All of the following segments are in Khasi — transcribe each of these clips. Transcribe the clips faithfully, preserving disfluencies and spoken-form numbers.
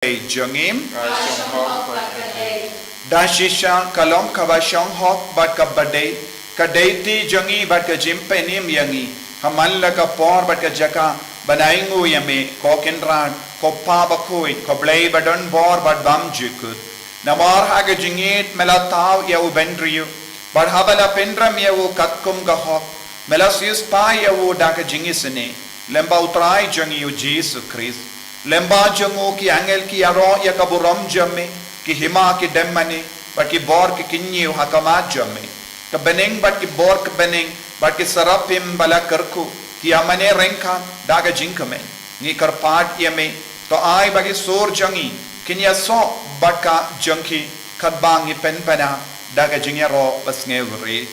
jong ngi. Ka shong hok bad ka dei. Da shisha ka long kaba shong hok bad kaba dei, ka dei ti jong ngi bad ka jingpynim ïa ngi. Ha man la ka por bad ka jaka ban ainguh ïa me, ko Kynrad, ko Pa bakhuid, ko Blei ba don bor bad bymjukut. Namar ha ka jingïeit me la thaw ïa u bynriew, bad haba la pynrem ïa u katkum ka hok, me la siewspah ïa u da ka jingisynei, lyngba u Trai jong ngi u Jisu Khrist. Lyngba jong u ki angel ki ïaroh ïa ka burom jong me, ki hima ki dem mane, bad ki bor ki kynñiew ha khmat jong me. Ka bneng bad ki bor ka bneng, bad ki serafim ba la kyrkhu, ki ïa mane ryngkat da ka jingkmen. Ngi kyrpad ïa me, to ai ba ki sur jong ngi kin ïasoh bad ka jong ki, katba ngi pynbna da ka jingïaroh ba sngewrit.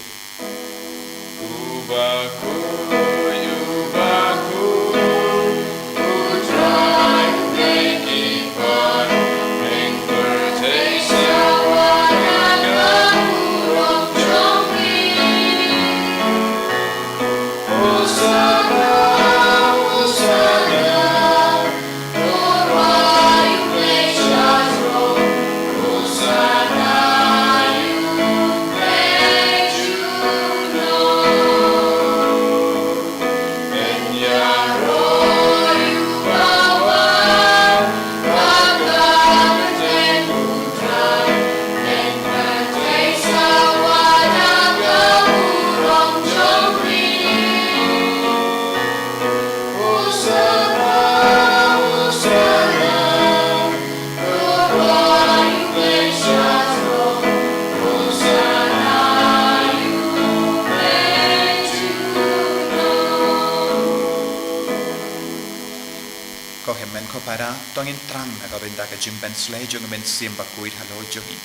Ko hynmen ko para, to ngin thrang na ka bynta ka jingpynsleh jong ka mynsiem bakhuid halor jong ngi.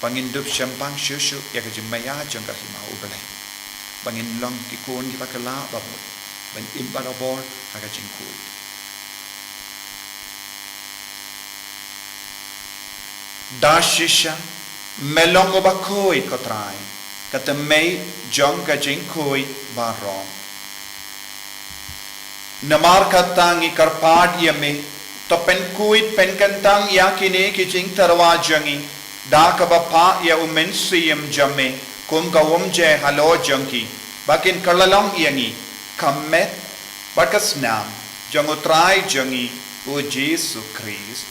Ba ngin dup shemphang shuh shuh ïa ka jingmaïa jong ka hima u Blei. Ba ngin long ki khun kiba kylla ba mut ban im barabor ha ka jingkhuid. Da shisha me long uba khuid, ko Trai, ka tnat jong ka jingkhuid baroh. Namar kata ngi kyrpad ïa me, to pynkhuid pynkyntang ïa kine ki jingtyrwa jong ngi da kaba phah ïa u Mynsiem jong me kum ka umjer halor jong ki, ba kin kylla long ïa ngi ka met bad ka snam jong u Trai jong ngi u Jisu Khrist.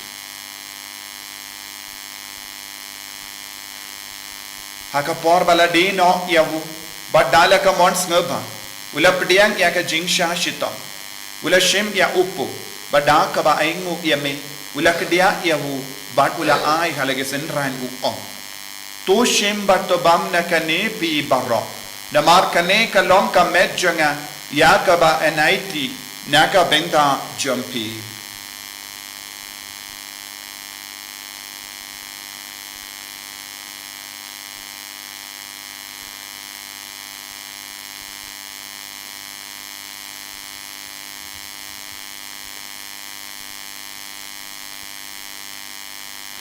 Ha ka por ba la die noh ïa u, bad da la ka mon sngewbha, u la pdiang ïa ka jingshah shitom, u la shim ïa u puk, bad da kaba ainguh ïa me, u la kdiah ïa u, bad u la ai ha la ki synran, u ong: To shim bad to bam na kane phi baroh, namar kane ka long ka met jong nga, ïa kaba yn aiti na ka bynta jong phi.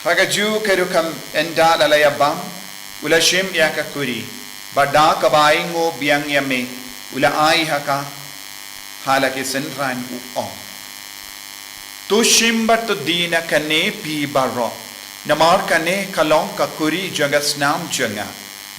Ha kajuh ka rukom, ynda la la ïa bam, u la shim ïa ka kuri, bad da kaba ainguh biang ïa me, u la ai ha ka, ha la ki synran, u ong: To shim bad to die na kane phi baroh, namar kane ka long ka kuri jong ka snam jong nga,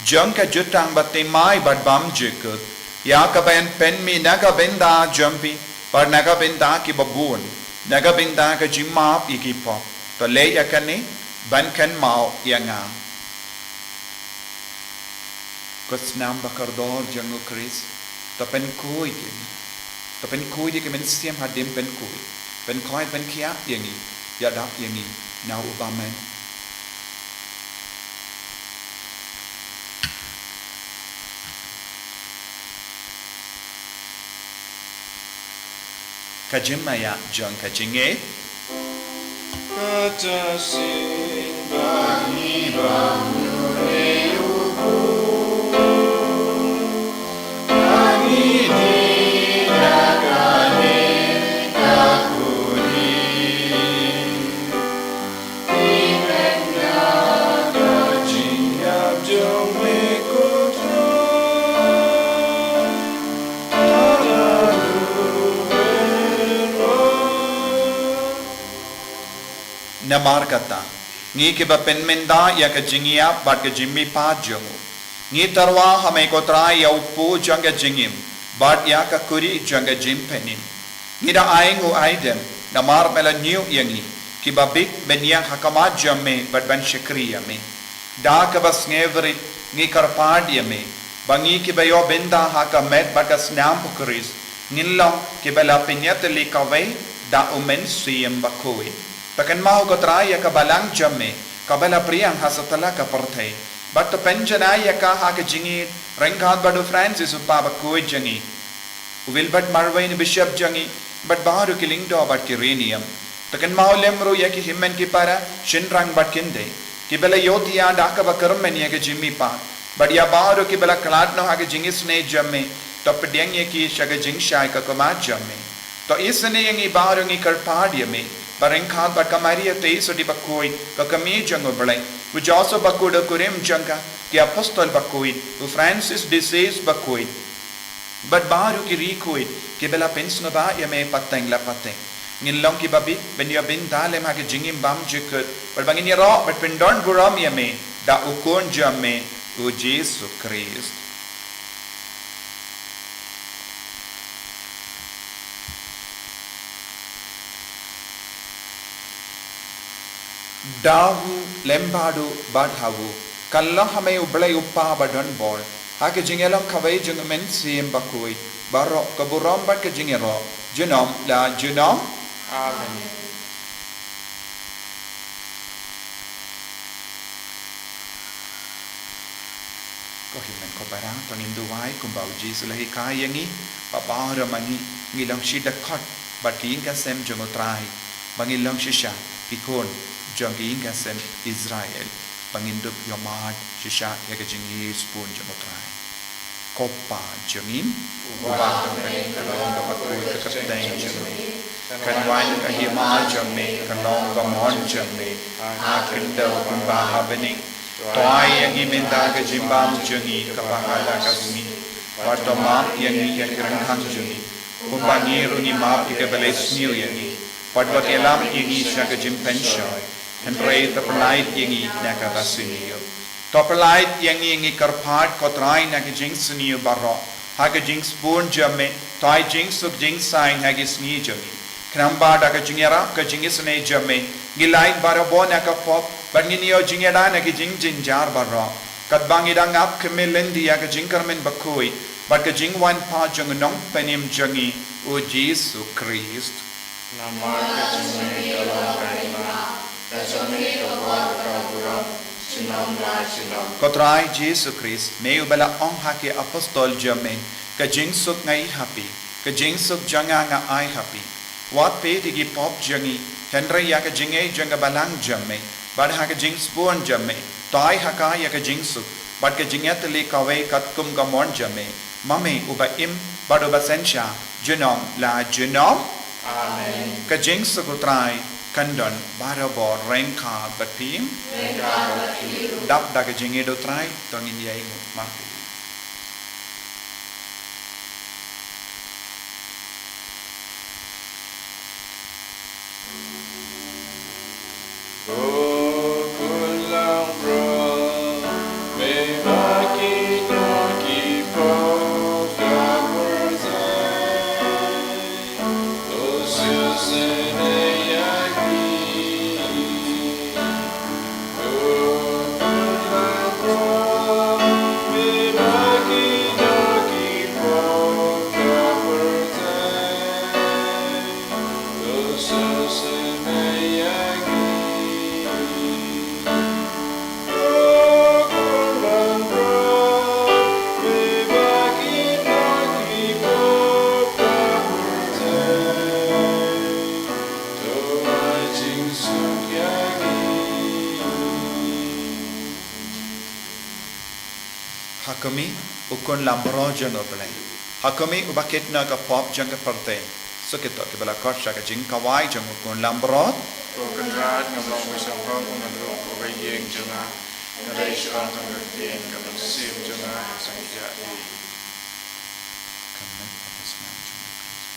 jong ka jutang bathymmai bad bymjukut, ïa kaba yn pynmih na ka bynta jong phi, bad na ka bynta kiba bun, na ka bynta ka jingmap ïa ki pop. To leh ïa kane ban kynmaw ïa nga. Ko snam bakordor jong u Khrist, to pynkhuid ïa ngi. To pynkhuid ïa ka mynsiem hadien pynkhuid. Pynkhuid pynkhiah ïa ngi, ïada ïa ngi na u bymman. Ka jingmaïa jong ka jingngeit. Kata shisien ba ngi bam ïa u Blei, ba ngi die da kane ka kuri. Namar kata, ngi kiba pynmynta ïa ka jingïap bad ka jingmihpat jong u, ngi tyrwa ha me ko Trai ïa u pu jong ka jingim bad ïa ka kuri jong ka jingpynim. Ngi da ai nguh ai dem namar me la ñiew ïa ngi kiba bit ban ïeng ha khmat jong me bad ban shakri ïa me. Da kaba sngewrit ngi kyrpad ïa me ba ngi kiba ïoh bynta ha ka met bad ka snam u Khrist ngin long kiba la pynïatylli kawei da u Mynsiem Bakhuid. To kynmaw ko Trai ïa ka balang jong me kaba la pdiang ha satlak ka pyrthei bad to pynjanai ïa ka ha ka jingïeit ryngkat bad u Francis u kpa bakhuid jong ngi, u Wilbert Marwein u Bishop jong ngi bad baroh ki lyngdoh bad ki riewniam. To kynmaw lem ruh ïa ki hynmen ki para, shynrang bad kynthei kiba la ïohthiah da kaba kyrmen ïa ka jingmihpat bad ïa baroh kiba la khlad noh ha ka jingisynei jong me. To pdiang ïa ki sha ka jingshai ka khmat jong me. To isynei ïa ngi baroh, ngi kyrpad ïa me ba ryngkat bad ka Maria Theisotti bakhuid, ka kmie jong u Blei, u Joseph bakhuid u kurim jong ka, ki apostol bakhuid, u Francis de Sales bakhuid bad baroh ki riewkhuid kiba la pynsngewbha ïa me pateng la pateng, ngin long kiba bit ban ïoh bynta lem ha ka jingim bymjukut bad ba ngin ïaroh bad pyndonburom ïa me da u Khun jong me, u Jisu Khrist. Da u lem bad u bad ha u, kan long ha me u Blei u Kpa badonbor, ha ka jingïalang kawei jong u Mynsiem Bakhuid, baroh ka burom bad ka jingïaroh junom la junom. Amen. Ko hynmen ko para, to ngin duwai kumba u Jisu u la hikai ïa ngi, ba baroh ma ngi ngi long shi dkhot bad ki ïing ki sem jong u Trai, ba ngin long shisha ki khun jong ki ïing ki sem Israel, ba ngin dup ïohmad shisha ïa ka jingïeit sbun jong u Trai. Ko Kpa jong ngi uba ha bneng, to long ka bakhuid ka kyrteng jong me. Kan wan ka hima jong me, kan long ka mon jong me ha khyndew kumba ha bneng. To ai ïa ngi mynta ka jingbam jong ngi kaba ha la ka sngi, bad to map ïa ngi ïa ki ryngkang jong ngi, kumba ngi ruh ngi map ïa kiba leh sniew ïa ngi, bad wat ïalam ïa ngi sha ka jingpynshoi, hynrei to pyllait ïa ngi na kaba sniew. To pyllait ïa ngi, ngi kyrpad ko Trai, na ka jingsniew baroh, ha ka jingsbun jong me to ai jingsuk jingsaiñ ha ki sngi jong ngi. Khnang ba da ka jingïarap ka jingisynei jong me ngi lait barabor na ka pop bad ngin ïoh jingïada na ki jingjynjar baroh, katba ngi dang ap khmih lynti ïa ka jingkyrmen bakhuid bad ka jingwan pat jong u Nongpynim jong ngi, u Jisu Khrist. Namar ka jong me ka long ka hima, ka jong me ka bor, ka burom, junom la junom. Ko Trai Jisu Khrist, me uba la ong ha ki apostol jong me, ka jingsuk nga ai ha phi, ka jingsuk jong nga nga ai ha phi. Wat peit ïa ki pop jong ngi, hynrei ïa ka jingaiei jong ka balang jong me, bad ha ka jingsbun jong me to ai ha ka ïa ka jingsuk bad ka jingïatylli kawei katkum ka mon jong me, ma me uba im bad uba synshar junom la junom. Amen. Ka jingsuk u Trai kan don barabor ryngkat bad phi. Ryngkat bad phi. Dap da ka jingïeit u Trai, to ngin ïainguh ma phi. Ha khmih, u Khun Lamro jong U Blei. Ha khmih, uba kit noh ïa ka pop jong ka pyrthei. Sa kito kiba la khot sha ka jingkhawai jong u Khun Lamro. Ko Kynrad, nga long uba shemphang, nga long uba ïeng jong nga. Nga dei shuwa tang ka ktien kaba mynsiem jong nga, sa ïa ïeng. Kane ka snam jong u Khrist.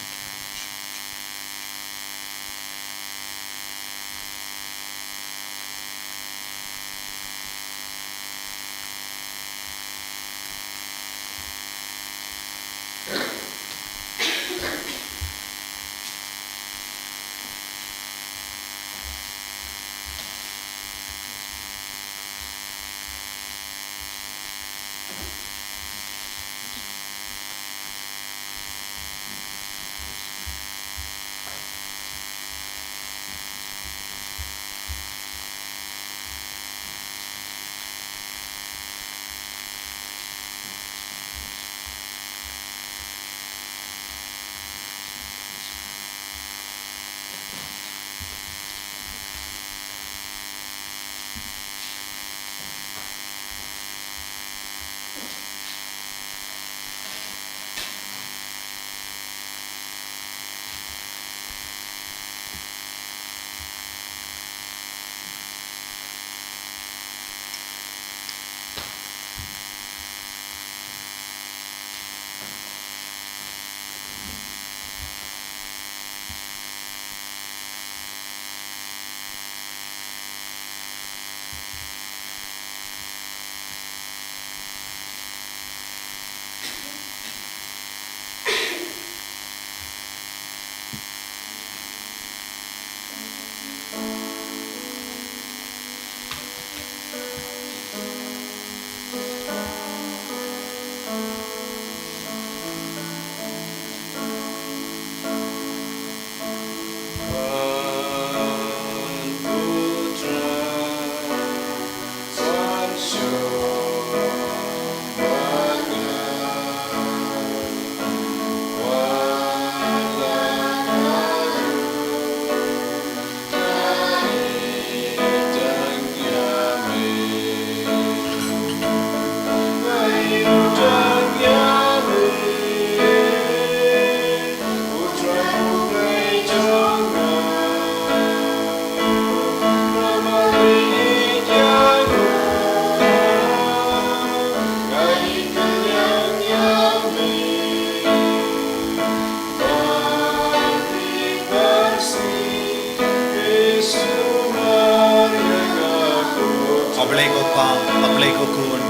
A Blei ko Pa, a Blei ko Khun,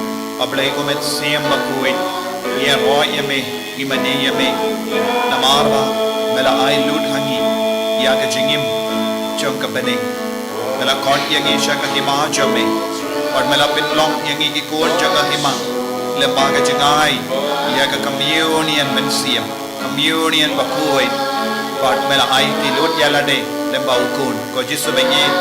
a Blei ko Mynsiem Bakhuid, ngi ïaroh ïa me, ngi mane ïa me. Namar ba me la ai lut ha ngi ïa ka jingim jong ka bneng. Me la khot ïa ngi sha ka hima jong me, bad me la pynlong ïa ngi ki khun jong ka hima lyngba ka jingai ïa ka communion mynsiem, communion bakhuid, bad me la ai ki lut ïa lade lyngba u Khun. Ko Jisu bangeit,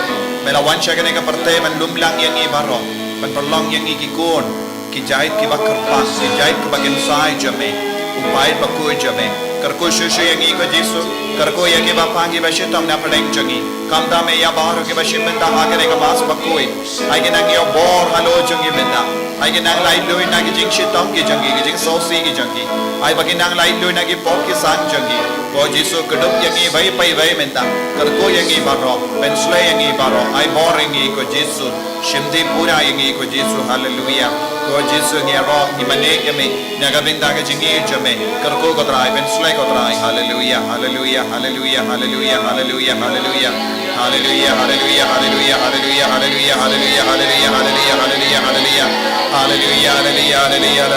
me la wan sha kane ka pyrthei ban lum lang ïa ngi baroh, ban pynlong ïa ngi ki khun, ki jait kiba kyrpang, ki jait kiba kynsai jong me, u paid bakhuid jong me. Kyrkhu shuh shuh ïa ngi ko Jisu, kyrkhu ïa kiba pang kiba shitom na pdeng jong ngi. Khamtam ïa baroh kiba shim bynta ha kane ka Mass bakhuid, ai ki nang ïoh bor halor jong ngi mynta. Ai ki nang laitluid na ki jingshitom ki jong ngi, ki jingsngewsih ki jong ngi. Ai ba ki nang laitluid na ki pop ki sang jong ngi. Ko Jisu, kdup ïa ngi beit beit beit mynta. Kyrkhu ïa ngi baroh, pynshlei ïa ngi baroh, ai bor ïa ngi ko Jisu. Shim dih pura ïa ngi ko Jisu, haleluya. Ko Jisu, ngi ïaroh, ngi mane ïa me na ka bynta ka jingïeit jong me. Kyrkhu ko Trai, pynshlei ko Trai, haleluya, haleluya, haleluya, haleluya, haleluya, haleluya. Haleluya, haleluya, haleluya, haleluya, haleluya, haleluya, haleluya, haleluya, haleluya, haleluya. Haleluya, haleluya, haleluya,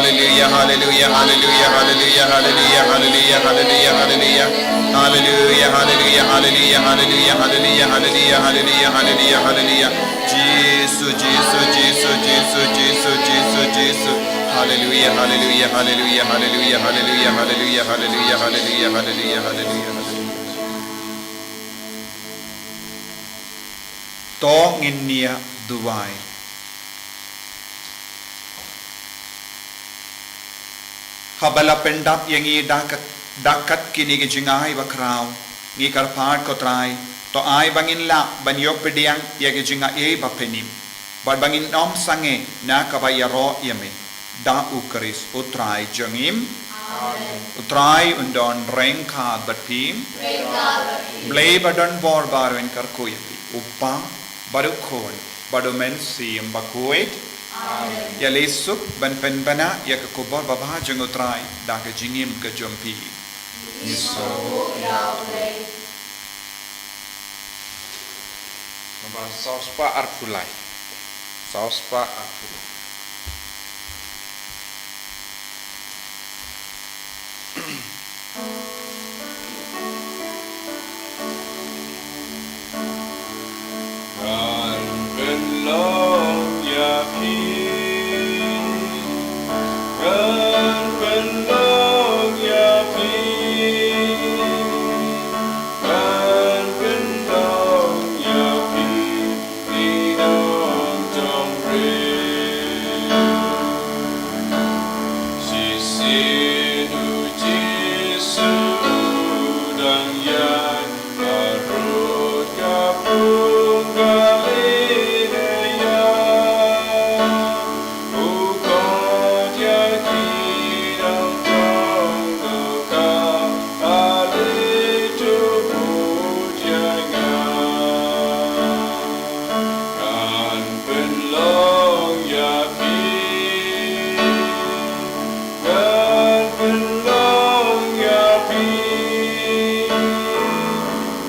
Haleluya, haleluya, haleluya, haleluya, haleluya, haleluya, haleluya. Haleluya, haleluya, haleluya, haleluya, haleluya, haleluya, haleluya, haleluya, haleluya. Jisu, Jisu, Jisu, Jisu, Jisu, Jisu, Jisu. Haleluya, haleluya, haleluya, haleluya, haleluya, haleluya, haleluya, haleluya, haleluya, haleluya, haleluya. To ngin ïa duwai. Haba la pyndap ïa ngi da kat, da kat kine ki jingai bakhraw, ngi kyrpad ko Trai, to ai ba ngin lah ban ïoh pdiang ïa ki jingai ba pynïap, bad ba ngin ym sangeh na kaba ïaroh ïa me. Da U Khrist U Trai jong ngi. Amen. U Trai un don ryngkat bad phi. Ryngkat bad phi. Blei ba don bor baroh un kyrkhu ïa phi, U Pa, bad U Khun, bad U Mynsiem Bakhuid. Amen. Ïaleh suk ban pynbna ïa ka khubor babha jong U Trai da ka jingim ka jong phi. Ngi sngewbha ïa U Blei. Nambar saw spah arphew lai. Saw spah arphew lai. Ngan pynlong ïa phi, ngan pynlong ïa phi, ngan pynlong ïa phi, ki nongtong rit. Shisien U Jisu u dang ïaid harud ka phung Galilea. U khot ïa ki nongtong dohkha, ale to bud ïa nga. Ngan pynlong ïa phi, ngan pynlong ïa phi,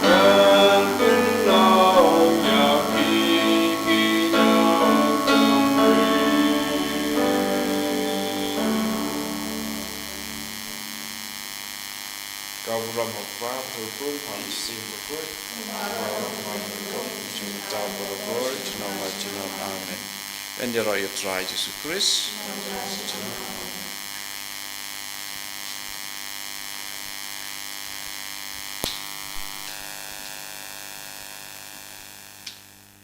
ngan pynlong ïa phi, ki nongtong rit. Ka burom ha U Kpa, bad ha U Khun, bad ha U Mynsiem Bakhuid. Bad ha U Mynsiem Bakhuid, junom bad junom. Amen. Yn ïaroh ïa U Trai Jisu Khrist.